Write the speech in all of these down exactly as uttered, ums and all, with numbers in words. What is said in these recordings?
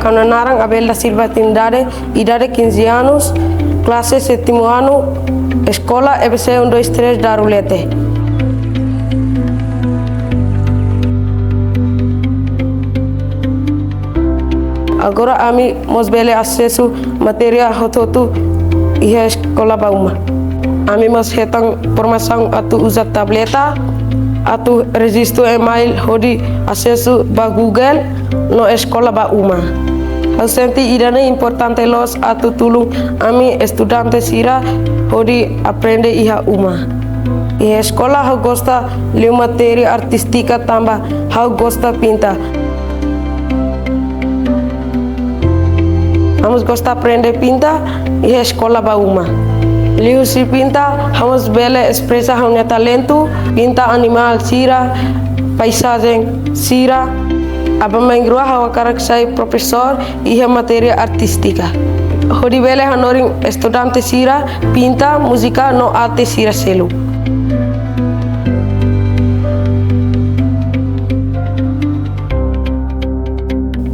Ha'u-nia naran Abel da Silva Trindade, idade quinze anos, klase sétimo ano, eskola E B C um dois três Darulete. Agora ami mós bele asesu matéria hotu-hotu iha eskola ba uma. Ami mós hetan formasaun atu uza tableta, atu rejistu email hodi asesu ba Google no eskola ba uma. Ha'u sente ida-ne'e importante loos atu tulun ami estudante sira hodi aprende iha uma. Iha eskola ha'u gosta liu matéria artístika tanba ha'u gosta pinta. Ha'u mós gosta aprende pinta iha eskola ba uma. Liuhusi pinta, ha'u mós bele espresa ha'u-nia talentu, pinta animál sira, paisajen sira. Aban-bainrua ha'u hakarak sai profesór iha matéria artístika. Hodi bele hanorin estudante sira pinta, múzika no arte sira seluk.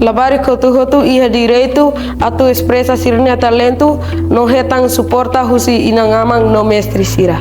Labarik hotu-hotu iha direitu atu espresa sira-nia talentu no hetan suporta husi inan-aman no mestre sira.